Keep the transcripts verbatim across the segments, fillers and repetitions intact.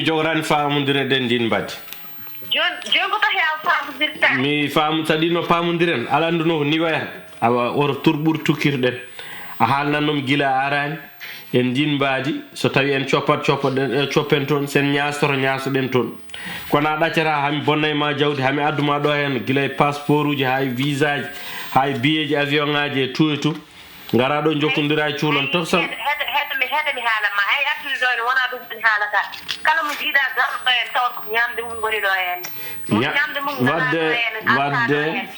Jowran faamondireɗen ndin mbaadi. Jooni, jooni ko tahi a faamondirtaani? Mi faamu, so ɗi no paamondiren, aɗa annduno ko ni wayata. Awa, oto tur ɓur tukkirɗen. A haalnanno mi gila a araani. En ndin mbaadi, so tawi en coppat, coppoɗen, eh, coppen toon, sen ñaastoto, ñaastoɗen toon. Kono a ɗaccata, hami bonnay ma jawdi, hami addu ma ɗo heen, gila e passeportuji, haa e visaaji, haa e biyeeji avion ŋaaji e tout et tout. Ngara ɗo njokkondira e cuulon toksan. Heɗe, heɗe, heɗe mi, heɗe mi haala ma. Hay artude ɗo ene wona ɗum woni haala ka. Kala mo jiiɗa garɗo ɗo en tawat ko ñaamde mum ngoni ɗo en. Won Ña-, ñaamde mum ngona wadde, ɗo en, alɗa wadde, ɗo en.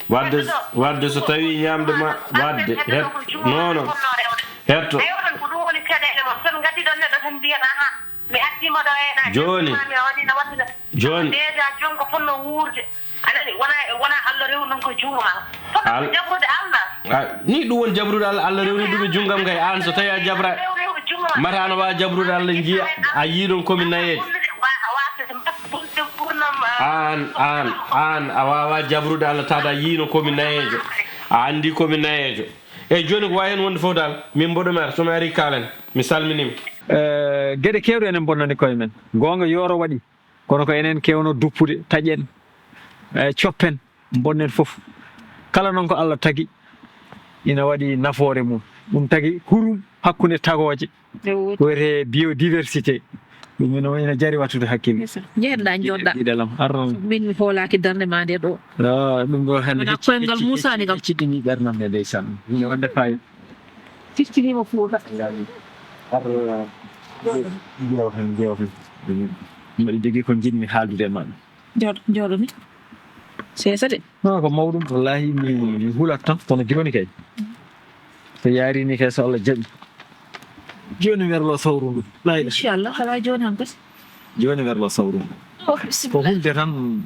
Wadde, Heddo ɗo. Wadde so tawi ñaamde ma, wadde, hed-, non, non. Fonno rewde. Hetto. Hay onon ko ɗum woni caɗeele mon. Son ngaddi ɗon neɗɗo tan mbiyen, aha. Mi artiima ɗo e na Jooni. Ƴeew mi waɗi na waɗi na. Jooni. Déjà joom ko fotno wuurde. A nani, wona, wona Allah rewni ɗum ko juuma. Fotno Al-, ko jabrude Allah. A, ni ɗum woni jabrude Allah, Allah rewni ɗum e junngam kay. Aan so tawi a jabra-, rew, rew juuma. Mata ana waawi jabrude Allah njiya, a yii ɗum ko mi nayeejo. Wa-, a waasde mbasde bonde nguurnam, a, Aan, aan, aan a waawaa jabrude Allah taada a yii no ko mi nayeejo. A anndi ko mi nayeejo. Eyi, jooni ko waawi heen wonde fof daal, min mboɗo mi ara, so mi arii kaalen. Mi salminiima. Eh, geɗe keewɗe enen bonnani koye men. Goonga yooro waɗi, kono ko enen keewno duppude, taƴen, eh, coppen, bonnen fof. Kala noon ko Allah tagi, ina waɗi nafoore mum. Ɗum tagi hurum hakkunde tagooje. Nde woodi. Ko wiyetee biodiversité. Ɗum ina, ina jari wattude hakkille. Ndeysaan. Njehenɗaa, njoɗɗaa. Yiɗalam, ar-, min mi hoolaaki darnde ma nde ɗo. Ah, ɗum ɗo hannde wona hecci-, koyngal hecci-, muusaani kam. Hecci-, hecciɗini ɓernam nde, ndeysaan. Ina waɗde faayiida. Ciftiniima Fuuta. Ar-, njeew heen, njeew heen. Mbeɗa jogii ko njiɗmi haaldude e ma. Jooɗo, jooɗo ni. Seesa de. Ah, ko mawɗum, wallaahi mi, mi hulat tan, kono jooni kay. So yaari ni kay, so Allah jaɓi. Jooni mi werlo sawru ndu. La ilaha. Inchallah, alaa jooni han kadi. Jooni mi werlo sawru ndu. Oh, ko bisimilla. Hulde tan,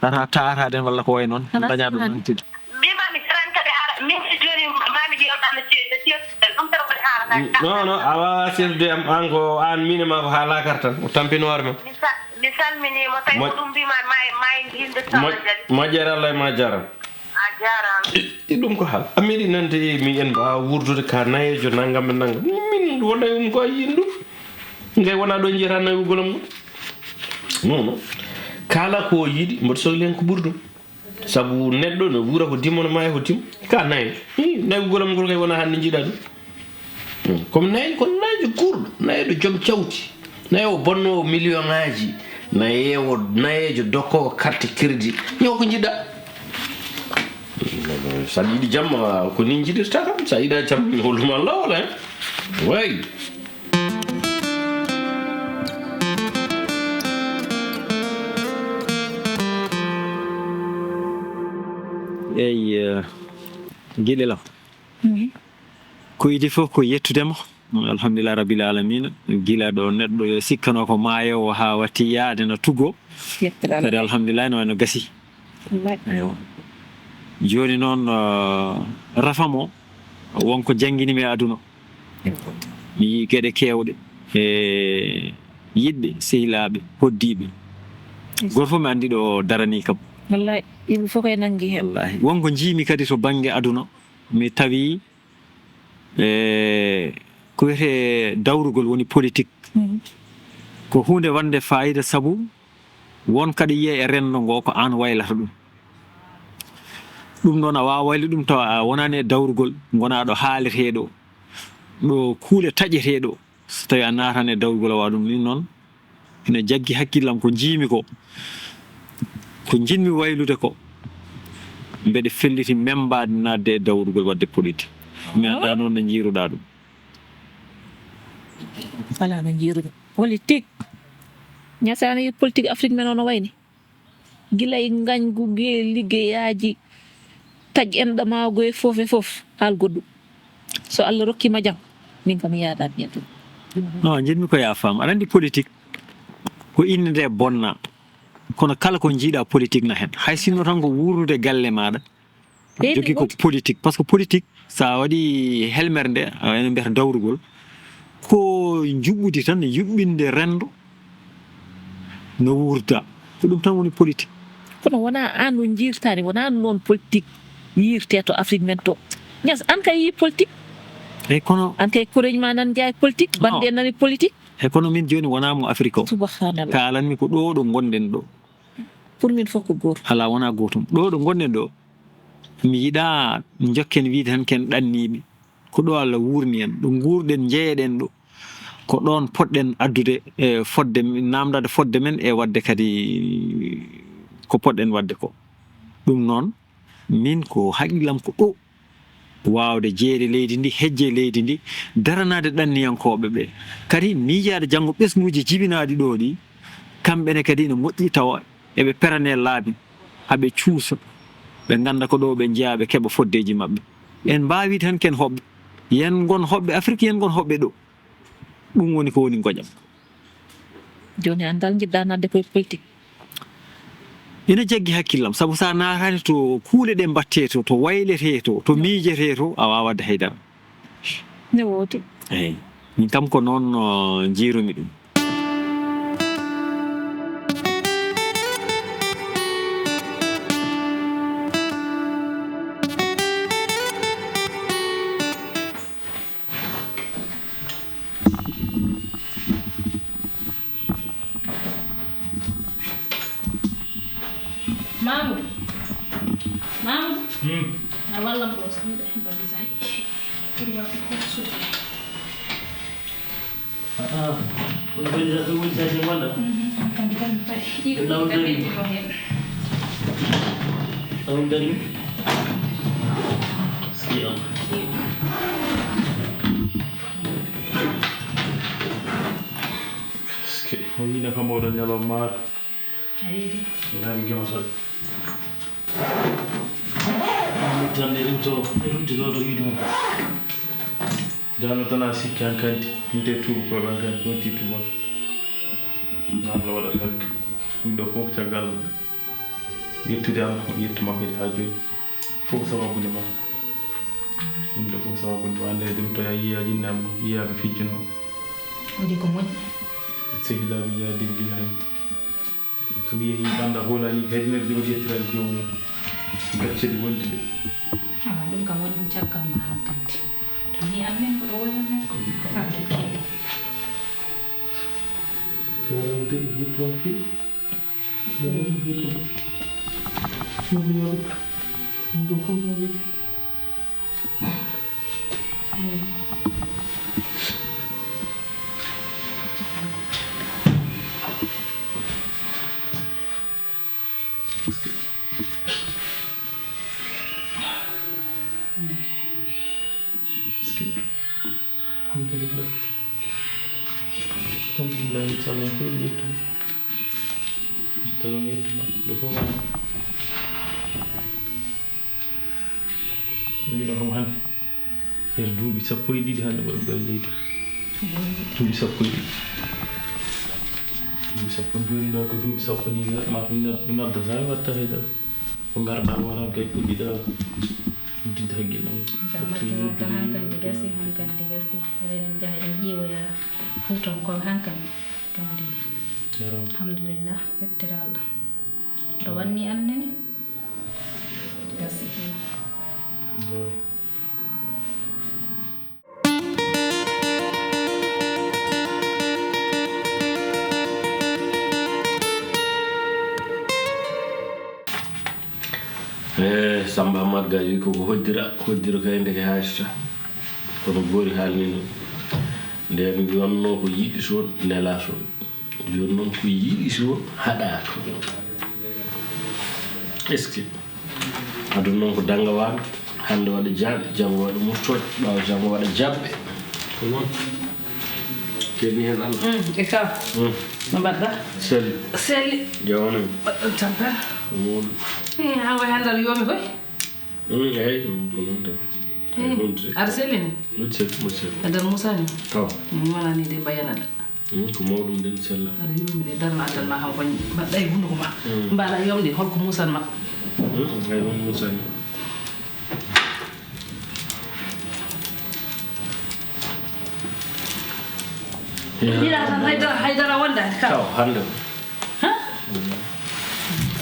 tata taataden walla ko wayi noon. Alaa dañaa ɗum saɗaani. Nantinde. Min ma mi jarani kadi ara, min kadi jooni ma mi ƴeew tan no ci-, no ci-, ɗum tan woni haala tan. Non, non, a waawaa seetude am, aan ko aan miin e maa ko haalaa kar tan, o tampini hoore ma. Mi sa-, mi salminiima, tawi ko ɗum mbiimi ma, ma, ma en jiinde Mo-, sawra jali. Moƴƴere Allah e ma jaaraama. A jaaraama. I, i ɗum ko haal. A meeɗi nande e mi en mbaawa wuurdude ka nayeejo nanngam e nanngam. Min wona e um ko a yiin ɗum. Ngay wona ɗo njiyata nawugol am ngol. Non, non. Kala ko yiɗi, mboɗo sohli heen ko ɓuri ɗum. Sabu neɗɗo no wuura ko dimo, no maaya ko dimo. Ka nayeejo. Ih, nawugol am ngol kay wona hannde njiiɗa ɗum. Hmm. Komi nayeejo, kono nayeejo guurɗo, nayeejo joom jawdi, nayeejo bonnoowo million ŋaaji, nayeejo, nayeejo dokkoowo carte crédit. Ñaw ko njiɗɗa. Hmm, so aɗa yiɗi jam, ah, ko ni njiɗirta kam. So a yiɗa jam, mi holluma laawol, eh. Way. Eyi, eh, Giɗel am. Mhm. Ko idii fof ko yettude mo. Alhamdulillah rabbil alamina. Gila ɗo neɗɗo yo sikkano ko maayoowo haa watti yaade no tuggo. Yettude Allah. Kadi alhamdulillah no, no gasi. Wallaay. Eywa. Jooni noon, eh, rafa mo, won ko janngini mi e aduna. Mi yii geɗe keewɗe e yiɗɓe, sehilaaɓe, hoɗdiiɓe. Gooto fof mi anndi ɗo daranii kam. Wallaay, yimɓe fof koye nanngi heen. Wallaahi. Won ko njiimi kadi to bannge aduna, mi tawi, e, ko wiyetee dawrugol woni politique. Mhm. Ko huunde waɗnde faayiida sabu won kaɗa yiya e renndo ngo ko aan waylata ɗum. Ɗum noon a waawaa waylude ɗum tawa a wonaani e dawrugol, ngonaa ɗo haaletee ɗo, ɗo kuule taƴetee ɗo. So tawii a naataani e dawrugol a waɗa ɗum, ɗum noon ina jaggi hakkillam ko njiimi ko, ko njiɗmi waylude ko, mbeɗa felliti membaade naatde e dawrugol waɗde politique. Mi anndaa noon no njiiruɗaa ɗum. Alaa no njiiruɗaa. Politique. Ñasaani politique Afrique men o no wayni. Gila e ngañgu, ge-, liggeyaaji, taƴ enɗamaagu e fof e fof, haal goɗɗum. So Allah rokkiima jam, min kam mi yaaɗaani heen. Non, njiɗmi ko yaa faam. Aɗa anndi politique ko innde nde bonna. Kono kala ko njiiɗaa politique na heen. Hay sinno tan ko wuurnude galle maaɗa, jogii ko politique. Parce que politique, so a waɗii helmere nde, a, ene mbiyata dawrugol, ko njuɓɓudi tan, yuɓɓinde renndo no wuurda. Ko ɗum tan woni politique. Kono wonaa aan no njiirtaani, wonaa noon politique yiyirtee to Afrique men to. Ñas, aan kay yii politique. Eyi, kono aan kay koreeji ma nan njaay politique, non. Bannde nani politique. He kono min jooni wonaa mo Afrik o. Subhanallah. Kaalanmi ko ɗo ɗo ngonɗen ɗo. Pour min fof ko gootum. Alaa, wonaa gootum. Ɗo ɗo ngonɗen ɗo, mi yiɗaa njokken wiyde tan ken ɗanniiɓe. Ko ɗo Allah wuurni en, ɗo nguurɗen, njeyeɗen ɗo. Ko ɗoon poɗɗen addude e fodde, naamndaade fodde men e waɗde kadi ko poɗɗen waɗde ko. Ɗum noon, min ko haqqillam ko ɗo waawde jeeyde leydi ndi, hejje leydi ndi, daranaade ɗanniyankooɓe ɓe. Kadi miijaade janngo ɓesnguuji jibinaaɗi ɗo ɗi, kamɓe ne kadi ina moƴƴi tawa eɓe perane laabi, haa ɓe cuusa, ɓe ngannda ko ɗo ɓe njeyaa, ɓe keɓa foddeeji maɓɓe. En mbaawi tan ken hoɓɓe. Yen ngon hoɓɓe Afrik, yen ngon hoɓɓe ɗo. Ɗum woni ko woni ngoƴam. Jooni anndal njiɗɗa naatde koye politique? Ina jaggi hakkillam, sabu so a naataani to kuule ɗe mbaɗtee to, to wayletee to, to miijetee to, a waawaa waɗde hay dara. Ne woodi. Eey. Min kam ko noon, uh, njiirumi ɗum. Mamoudou. Mamoudou. Hmm. A wallam ɗo, so miɗo heɓa bisay. Pour waɗde ko suudu. Ah, ah. Ɗum ko woni, ɗum woni sachet ngonɗa? Mhm, kam, kam, paɗi. Ɗiɗo law kadi dari. Ko heen. Law dari. Ski on. Ski. O wiino kam oɗo ñalawma maaro. A yiɗi? Wonaa mi gemotooɗo. Tan e ɗum to, e ɗum to ɗo, ɗo wiide mum. Dano tan a sikki hankadi, min te tuubakooɓe hankadi, ko wonti tuubakooɓe. Noon no waɗata kadi. Ɗum ɗo fof ko caggal yettude Allah, yettu makko haa jooni. Fof ko sababude ma. Ɗum ɗo fof ko sababude ma. Annde ɗum to a yiyaa jinnaɓe ma, yiyaa ɓe fijjuno. Waɗi ko moƴƴi. Sehilaaɓe yiyaa debbi hay. So mi yehii ɓannda hoolani kadi neɗɗo o ƴettiraani joomum. Gacce ɗe wondi ɗe. Ah, ɗum kam waɗi ɗum caggal ma hankadi. To ni an nen mboɗo woyan hen ko faaki keeɗi. Jarande yetto fi. Jarande yetto. Ɗum yetto. Ɗum fof yetto. Alhamdulillah. Alhamdulillah, mi salmini fof, mi yettuma. Mi salmini, mi yettuma. Ɗo fof mi yettuma. Mi wiɗo kam hannde. Nder duuɓi sappo e ɗiɗi hannde mbaɗi ɗo e leydi. Duuɓi sappo e ɗiɗi. Duuɓi sappo, jooni ɗo ko duuɓi sappo ni, ma mi nod-, mi noddata, mi watta hay dara. Ko ngarɗaa wonaa kay puɗɗiɗaa uddinde hakkille mum. Ngam majjum wonta hankandi gasi, hankandi gasi. Eɗen njaha en ƴeewoya Fuutankooɓe hankandi. Kandi. Jarama. Alhamdulillah, yettere Allah. Ɗo wanni annene. Gasi. Boy. Eh, Samba Amar Gaye wi koko hoddira, hoddira kay ndeke haysata. Kono goori haalni no. Nden wonno ko yiɗi so nela so. Jooni noon ko yiɗi so haɗa to. Est-ce que? Aduna noon ko dannga waano, hannde waɗa jaaɓi, janngo waɗa muttooje, ɓaawo janngo waɗa jaɓɓe. Ko noon. Keɗni heen Allah. Mm, e ka? Mm. No mbaɗɗa? Selli. Selli. Jawano. Mbaɗɗon tampere. Ko mawɗum. Eh, an way hannde aɗa yoomi koy? Mm, eey, mm, ko noon tan. Eh, aɗa selli ni? Mbaɗ selli, mbaɗ selli. E nder Moussa ni? Taw. Mi wonani de mbayanaɗa. Hmm, ko mawɗum nden sella. Aɗa yurmi de, darna addal ma kam ko mbaɗɗa e hunduko ma. Hmm. Mbaɗa yomde, holko musan ma? Hmm, hay won musan. Mbiɗa tan haydara, haydara wondaani kam. Taw, hannde. Ha?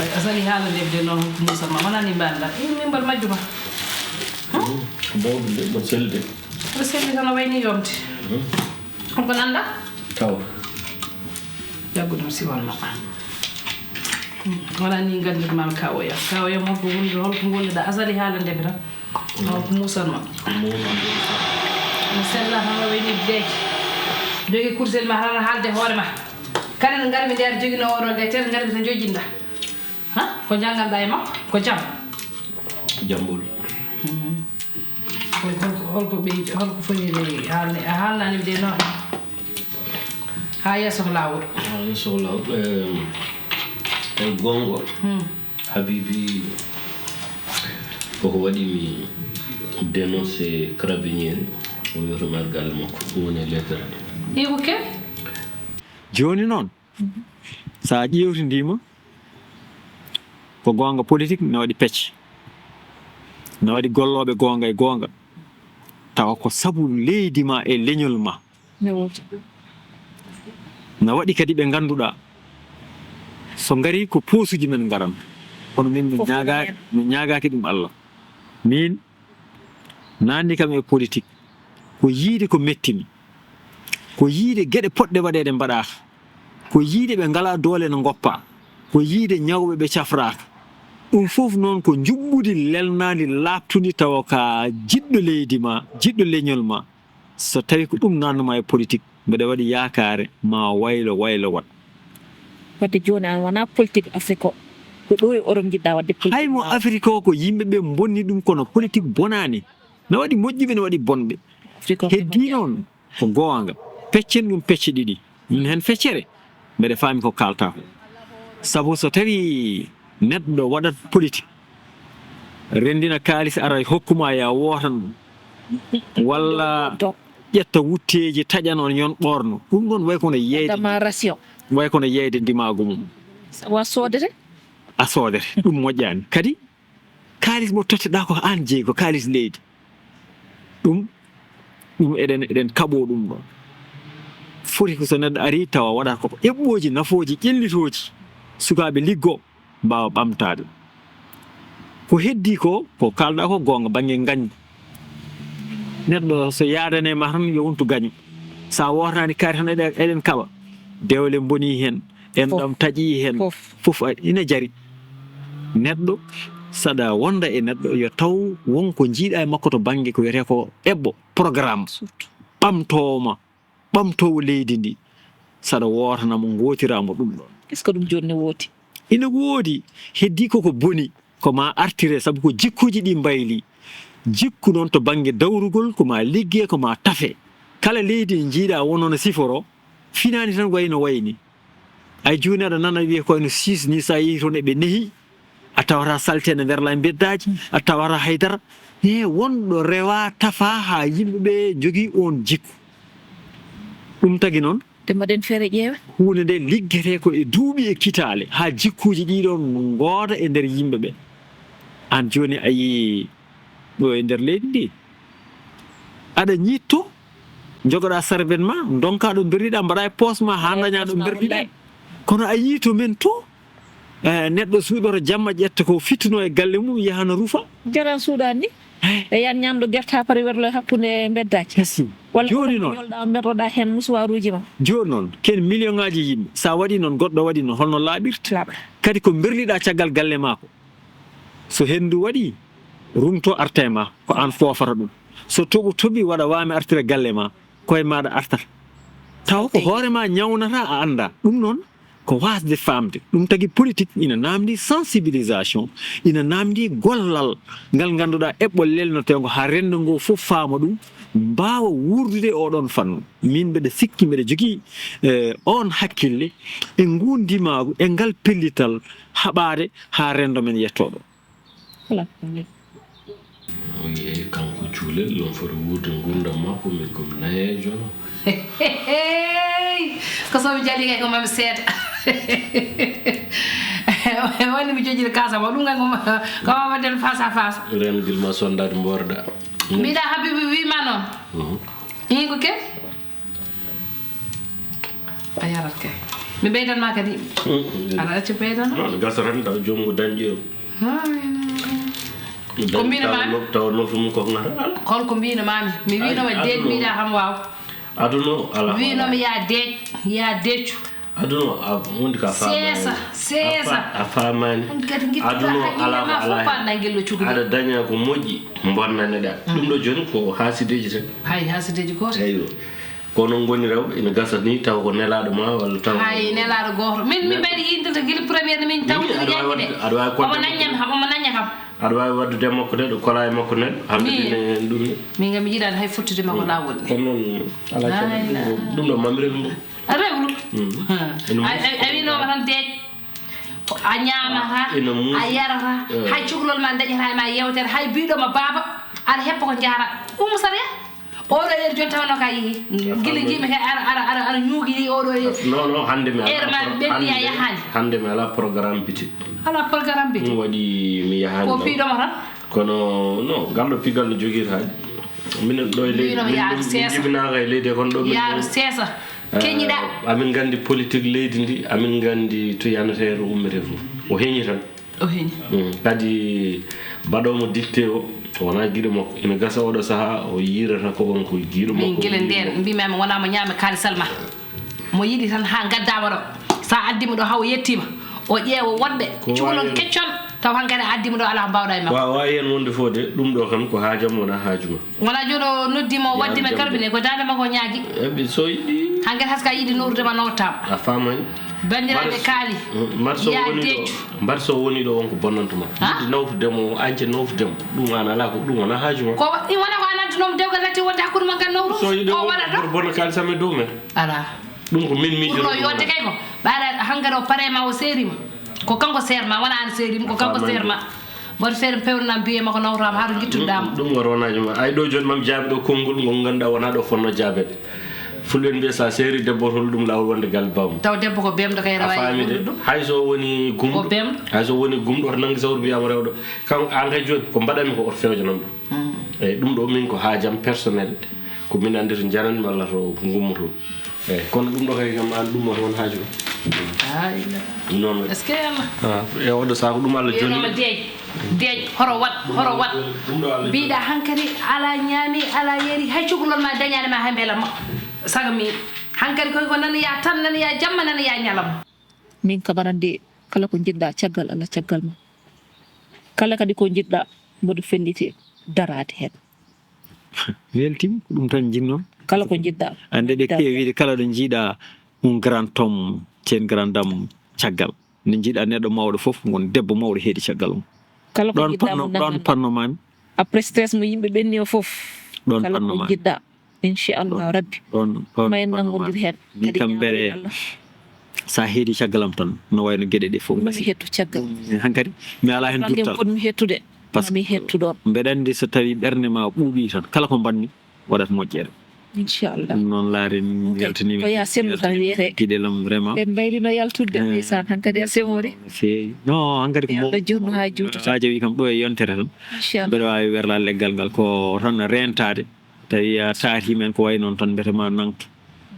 A sali haala nde de noon holko musan ma? Wonani mbaɗɗa. Eh, min mbaɗ majjuma. Ha? Hmm, ko mawɗum de, mbaɗ selli de. Mbaɗ selli tan o wayni yomde. Hmm. Holko nanɗa? Jaggu ɗum siwal ma. Wala ni nganndirma kawoya. Kawoya mo ko woni holko ngolleɗa asali haalande mi tan. Holko musanma. Mi sella tan o woni deeki. Jogi kursel ma tan haalde hoore ma. Kala no ngarmi nde aɗa jogino oɗo nde tel ngarmi tan jojjinɗa. Ha? Ko jannganɗa e makko? Ko jam? Jambol. Holko holko ɓe holko foti de haalni a haalnani mi de noon haa yeeso ko laawol. Haa yeeso ko laawol. E gonga Habibi koko waɗi mi dénoncé carabinieri o wiyoto mi ar galle makko ɗum woni e lettere. Ibu ke? Jooni noon so a ƴeewtindiima ko goonga politik ne waɗi pecce ne waɗi gollooɓe goonga e goonga tawa ko sabu leydi ma e leñol ma na waɗi kadi ɓe ngannduɗaa so ngarii ko poosuuji men ngaran kono min mi ñaagaaki ɗum Allah min naatni kam e politik ko yiyde ko metti mi ko yiyde geɗe potɗe waɗeede mbaɗaaka ko yiyde ɓe ngalaa doole no ngoppaa ko yiyde ñawɓe ɓe cafraaka ɗum fof noon ko njuɓɓudi lelnaandi laaɓtundi tawa ka jiɗɗo leydi ma jiɗɗo leñol ma so tawii ko ɗum naatnu ma e politik mbeɗa waɗi yaakaare ma waylo waylo waɗ. Wadde jooni aan wonaa politik Afrique o, ko ɗo e Europe njiɗɗaa waɗde politik. Hay mo Afrique o ko yimɓe ɓe mbonni ɗum kono politik bonaani. Na waɗi moƴƴuɓe na waɗi bonɓe. Heddii noon ko goonga. Peccen ɗum pecce ɗiɗi. Min heen feccere mbeɗa faami ko kaaltaa ko. Sabu so tawii neɗɗo waɗat politik renndina kaalis ara hokku ma yaa wootan ɗum walla ƴetta wutteeji taƴa noon yon ɓoorno ɗum ɗoon way kono yeeyde Dama ration. Way kono yeeyde ndimaagu mum Wa soodete. A soodete ɗum moƴƴaani kadi kaalis mo totteɗaa ko aan jeyi ko kaalis leydi ɗum ɗum eɗen eɗen kaɓoo ɗum ɗoon foti ko so neɗɗo arii tawa waɗata ko eɓɓooji nafooji ƴellitooji sukaaɓe liggoo mbaawa ɓamtaade ko heddii ko ko kaalɗaa ko goonga bannge ngañgu neɗɗo so yaadanii ma tan yo wontu gaño so a wootaani kaari tan eɗen kaɓa dewle mbonii heen enɗam taƴii heen fof ina jari neɗɗo saɗa wonda e neɗɗo yo taw won ko njiiɗaa e makko to bannge ko wiyetee ko eɓɓo programme ɓamtoowo ma ɓamtoowo leydi ndi saɗa wootana mo ngootiraa mo ɗum ɗoon. Est-ce que ɗum jooni ne woodi? Ina woodi. Heddii ko ko boni ko maa artire sabu ko jikkuuji ɗi mbaylii. Jikku noon to bannge dawrugol ko maa liggee ko maa tafe. Kala leydi ndi njiiɗaa wonno no siforoo, finaani tan wayi no wayi nii. Ay jooni aɗa nana wiyee ko wayno siis nii so a yehii toon eɓe nehii. A tawata salte ene werla e mbeddaaji, a tawata haydara. He wonɗo rewaa tafaa haa yimɓe ɓee njogii oon jikku. Ɗum tagi noon. Te mbaɗen feere ƴeewe. Huunde nde liggetee ko e duuɓi e kitaale haa jikkuuji ɗii ɗoon ngooda e nder yimɓe ɓee. Aan jooni a yii ɗo e nder leydi ndii. Aɗa ñiittoo, njogoɗaa sarben maa, ndonkaa ɗo mberliɗaa, mbaɗaa e poos maa haa ndañaa ɗo mberliɗaa. Kono a yii to men too, neɗɗo suuɗoto jamma ƴetta ko fittunoo e galle mum yaha na rufa. Jaran suuɗaani ni. E yan ñaamɗo gerta pare werlo e hakkunde mbeddaaji. Kasi. Walla jooni noon. Yolɗaa mberloɗaa heen musuwaaruuji ma. Jooni noon ken miliyoŋaaji yimɓe so a waɗii noon goɗɗo waɗii noon holno laaɓirta. Laaɓa. Kadi ko mberliɗaa caggal galle maa ko. So henndu waɗii rumtoo arta e maa ko aan foofata ɗum. So toɓo toɓii waɗa waame artira galle maa. Koye maaɗa artata taw ko hoore ma ñawnata a annda ɗum noon ko wasde faamde ɗum tagi politique ina naamndi sensibilisation ina naamndi gollal ngal ngannduɗaa eɓɓol lelnoteengo haa renndo ngoo fof faama ɗum mbaawa wuurdude e oɗoon fannu miin mbeɗa sikki mbeɗa jogii oon hakkille e nguun ndimaagu e ngal pellital haɓaade haa renndo men yettoo ɗo Oyi eyi kanko cuulel ɗum foti wuurde nguurndam makko min komi nayeejo no. Ko somi jali kay ko mami seeɗa. Woni mi jojjiri kasa ma ɗum kay ko ma wadden face à face. Renugel ma sondaade mboorda. Mbiɗa Habibi wima noon. Ii ko ke? A yarat kay. Mi ɓeydan ma kadi. Aɗa acci ɓeydan. Non gasa tan taw joom o dañƴi o. Ko mbino mami. Taw nofru mum koko ngata. Hol ko mbino mami. Mi wino ma deet mbiɗa kam waaw. Aduna o alaa ko wiinoomi alaa. Ya deeƴ, ya deeƴu. Aduna o a hundi ka faamaani. Seesa, seesa. A fa- a faamaani. Kadi ngittuɗaa aduna o hakkille alaa ma ko fof alaa. Paɗɗaa ngel ɗo cukli. Aɗa daña ko moƴƴi, mbonnaneɗaa. Ɗum ɗo jooni ko haasideeji tan. Hay haasideeji gooto. Eyyo. Ko noon ngoni rewɓe, ina gasa ni taw ko nelaaɗo ma walla taw. Hay nelaaɗo gooto. Min, min mbayri yintirde gila première min tawtiri aɗa waawi yañde. Aɗa waawi omo naññam kam, omo nañña kam. Aɗa waawi waddude e makko de, ɗo kola e makko nen, haɓɓidine en ɗum ni. Min kam mi yiɗaani hay fottude makko laawol ni. Kono noon, alaa caɗeele, ɗum ɗo, ɗum ɗo mamre ɗum ɗo. A rewlu. A winooma tan deeƴ. A ñaamata, a yarata, hay cukalel ma dañata e ma yewtere, hay biiɗo ma baaba, aɗa heppa ko jaara. Umu Sariya. Oɗo heure jooni tawno ka yehi. Gila jiimi he ara ara ara ara ñuugi ɗi oɗo heure. Non non, hannde mi alaa. Heure ma ɓenni a yahaani. Hannde mi alaa programme bitik. Alaa programme bitik. Ɗum waɗi mi yahaani. Ko piiɗoma tan. Kono non, ngal ɗo pigal no jogii haaji. Minen ɗo e leydi min jibinaaka e leydi kono ɗo min yaaru seesa. Keñiɗa. Amin nganndi politik leydi ndi, amin nganndi to yanateeɗo ummetee fof. O heñi tan. O heñi. Kadi baɗoomo dicté o wonaa giɗo makko. Ina gasa oɗo sahaa o yiirata ko on ko giɗo makko. Min gila ndeen mbimi amin wonaa mo ñaami kaalisal ma. Mo yiɗi tan haa ngaddaama ɗo. So a addiima ɗo haa o yettiima. O ƴeewa woɗɓe cukalon keccon taw hankadi a addiima ɗo alaa ko mbaawɗaa e makko. Waawaa heen wonde fof de, ɗum ɗo kam ko haajam wonaa haaju ma. Wonaa jooni o noddiima o waddima e cabinet ko daande makko o ñaagi. Eɓe so yiɗi. Hankadi haska yiɗi nowrude ma nowtaama. A faamani. Banndiraaɓe kaali. Mbar so woni ɗo, mbar so woni ɗo won ko bonnantuma. Yiɗi nawtude mo, añce nawtude mo. Ɗum an alaa ko ɗum wonaa haaju ma. Ko wa- ɗi wona ko an addunomo dewgal natti wonde hakkunde mon ngal nowru. So yiɗi o waɗa ɗo. Bonna kaalisam e dow men. Alaa. Ɗum ko min miijo. Ɓurno yodde kay ko ɓaɗa hankadi o pare ma o seerima. Ko kanko seerma wona an seerima ko kanko seerma. Mboɗo feere pewnanam biye makko nawtama hato gittuɗam. Ɗum ko ronaajo ma ay ɗo joni mam jaabi ɗo konngol ngol ngannduɗaa wonaa ɗo fotnoo jaabeede. Fulɓe mbiya so a seeri debbo tol ɗum laawol wonde gal bawmi. Taw debbo ko bemɗo kay rawa e faamide. Hay so woni gumɗo. Ko bemɗo. Hay so woni gumɗo oto nanngi sawru mbiyaama rewɗo. Kanko aan kay jooni ko mbaɗanmi ko oto fewjanam ɗum. Eyi ɗum ɗo min ko haajam personnel. Ko min anndi to njananmi walla to ngummoto. Eyi kono ɗum ɗo kay kam aan ɗum woni won haaju. Noon waɗi. Est-ce que Allah? E oɗo saako ɗum Allah jonni. Deeƴ, deeƴ, horo waɗ, horo waɗ. Mbiɗa hankadi alaa ñaami, alaa yari, hay cukalel ma dañaani ma hay mbela ma. Saga mi hankadi koy ko nana ya tan nana ya jamma nana ya ñalama. Min kam aɗa anndi kala ko njiɗɗa caggal Allah caggal ma. Kala kadi ko njiɗɗa mboɗo felliti daraade heen. Weltima ko ɗum tan njiɗnoo. Kala ko njiɗɗa. Annde ɓe keewi wiide kala ɗo njiiɗa un grand homme, c'est une grande dame caggal. Nde njiiɗa neɗɗo mawɗo fof ngon debbo mawɗo heedi caggal mum. Kala ko ɗon panno ɗon panno mami. Après stress mo yimɓe ɓenni o fof. Ɗon panno mami. Inchallah rabbi. Ɗon ɗon ma en nanngondir heen. Ni kam mbere sa heedi caggalam tan no wayno geɗe ɗe fof mi hettu caggal. Hankadi mi ala heen duttal. Potmi hettude. Parce que mi hettu ɗon. Mbeɗa anndi so tawi ɓernde ma ɓuuɓi tan kala ko mbanmi waɗat moƴƴere. Inchallah. Noon laari mi weltaniima ko ya sellu tan wiyete giɗelam vraiment. En mbayrino yaltudde ndeysaan hankadi a semoori. Feewi non hankadi ko mo Allah jurno haa juuta. Haa jawi kam ɗo e yontere tan. Inchallah. Mbeɗa waawi werla leggal ngal ko tan rentaade. Tawi a taartii men ko wayi noon tan mbete ma nangto.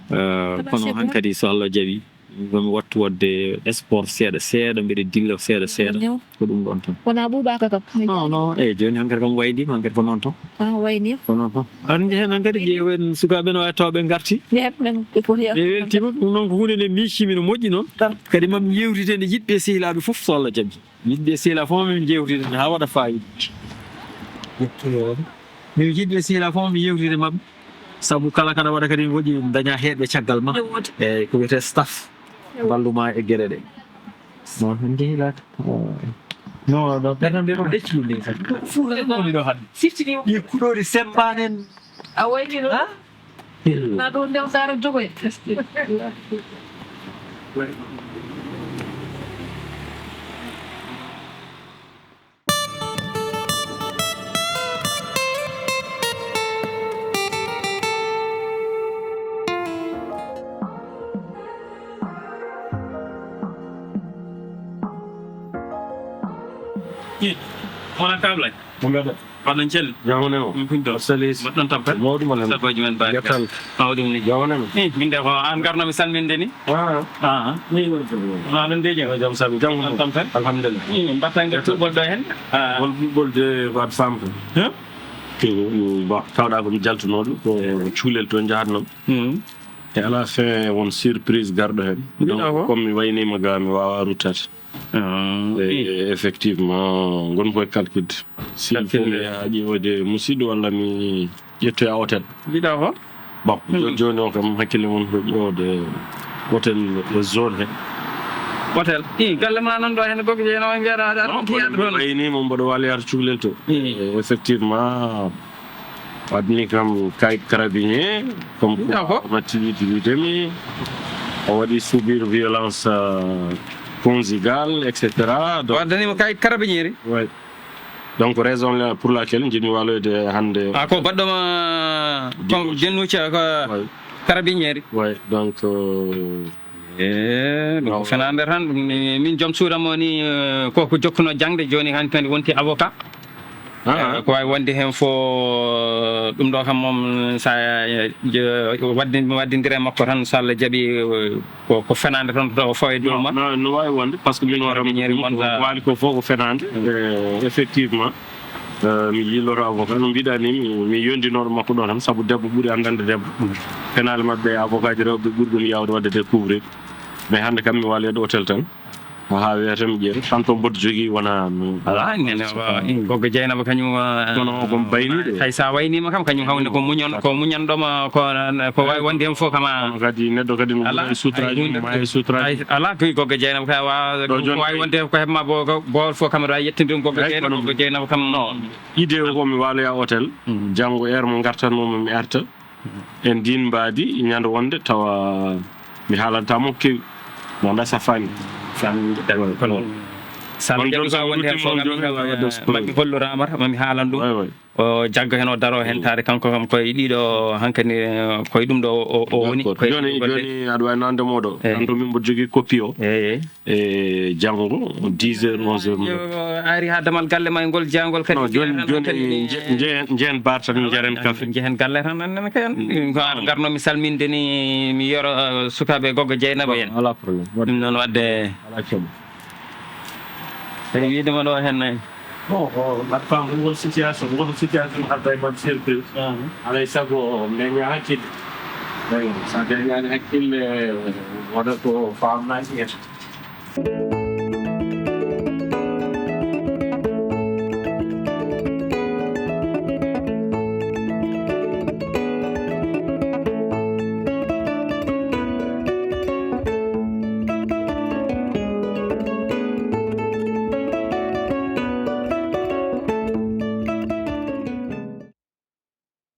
Kono hankadi so Allah jaɓi. Mbomi wattu waɗde sport seeɗa seeɗa mbeɗa dilla seeɗa seeɗa. Ko ɗum ɗon tan. Wona ɓuuɓaaka kam. Non non eyi jooni hankadi kam waydiima hankadi ko noon tan. Wayniima ko noon tan. Aɗa njehe noon kadi ƴeewen sukaaɓe no waawi taw ɓe ngarti. Ɓe weltiima ɗum noon ko huunde nde miijtiimi no moƴƴi noon. Kadi mam yewtide nde yiɗɓe sehilaaɓe fof so Allah jaɓi. Yiɗɓe sehilaa fof min jewtide haa waɗa faayida. Min jiɗɓe sehilaa fof mi yewtide maɓɓe. Sabu kala kaɗa waɗa kadi woƴi daña heeɗɓe caggal ma. Eyi ko wiyetee staff. Balluma e geɗe ɗe. Non tan jehilaaka. Non non ɓerɗe mbiye ko ɗecci ɗum ɗin kadi. Fuɗɗoɗi ɗo hannde. Siftini ɗi kuɗoɗi semmbaani en. A wayni ɗo. Na ɗo ndewtaare jogoye. Wona kablak. Mo mbeɗa. Waɗɗon celli. Jamane o. Min puñɗo. Salis. Mbaɗɗon tampere. Mawɗum alhamdulillah. Sabbaji men baari. Yettal. Mawɗum ni. Jamane men. Eh, min de ko an garno mi salminde ni. Ah. Ah. Ni woni jogo. Ah, ɗon de jam. Jam sabi. Jam. Mbaɗɗon tampere. Alhamdulillah. Eh, mbaɗɗon ngel tuɓol ɗo hen. Ah. Wol ɓiɓɓol de waɗ femme. Huh? Bon, tawɗa ko mi jaltunooɗo ko cuulel to njahatnoo. E à la fin won surprise garɗo heen. Donc comme mi wayniima ga mi waawaa ruttade. Effectivement ngon koye calculde, s'il faut mi yaha ƴeewde musiɗɗo walla mi ƴettoya hôtel. Mbiɗa ko? Bon, jooni jooni o kam hakkille mum ko ƴeewde hôtel e zone he. Hôtel i galle ma nan ɗo heen goggo jeeno o mbiyaɗa aɗa aɗa wayni mo mboɗo waali yaata cuklel to. Effectivement waɗni kam kayit carabinier comme quoi on a tué mi, o waɗi subir violence conjugale, et cetera. Donc waddanimo kayit carabinieri. Oui. Donc raison pour laquelle jiɗmi waloyde hannde. A ko baɗɗoma ko jennuca ko carabinieri. Oui, donc e ɗum ko fenaande tan. Min joom suuda mo ni koko jokkuno jangde, jooni han kadi wonti avocat. Ko wawi wonde hen fo ɗum ɗo kam moom sa waddindire makko tan, so Allah jaaɓi ko fenaande tan to fawe dow ma. No wawi wonde par ce que min waɗa waali ko fof ko fenaande. Effectivement mi yiiloto avocat no mbiɗa ni mi yondinoɗo makko ɗo tan saabu debbo ɓuuri andande debbo. Fenaale maɓɓe avocat ji rewɓe ɓuuri ɗum yawde wadde découvrir. Mais hannde kam mi waali e hôtel tan ha wiyata mi ƴeeto tanto mboɗo jogui wona ala nene. Goggo Dieynaba kañum kono ko bayniɗo hay sa waynima kam kañum hawni ko muñan ko muñanɗoma ko ko wawi wonde hen foof kama. Kadi neɗɗo kadi no ɓuura e sutraji mum ma e sutraji ala koy goggo Dieynaba ka wa ko wawi wonde ko hebma bo bowol foof kam aɗa wawi yettude ɗum goggo Dieynaba goggo Dieynaba kam. Idée o ko mi waloya hôtel janggo heure mo gartannomi mi arta. E ndin mbaadi ñande wonde tawa mi haalanta mo kewi mo anda safani. Sami kono sala jaɓi ka wonde hen fof kam mami hollu ramata mami haalan ɗum. O jaggo hen o daro hen taade kanko kam koye ɗiɗo hankadi koye ɗum ɗo o woni. Joni joni aɗa wawi nande moɗo tanto min mboɗo jogui copie o. Eyi. E janngo dix heures onze heures. Ari ha damal galle ma e ngol jangol kadi non joni joni jehen bar tan jaren café jehen galle tan annen kay an ko ar garno mi salminde ni mi yoro sukaɓe goggo Dieynaba en. Ala problème ɗum noon wadde ala coomo. Tawi wiide ma ɗo hen nayi. Bon ko mbaɗ fam ɗum won situation won situation arda e mbaɗ surprise. Alay sago ndeña hakkille. Sa ndeñani hakkille wona ko famnaki hen.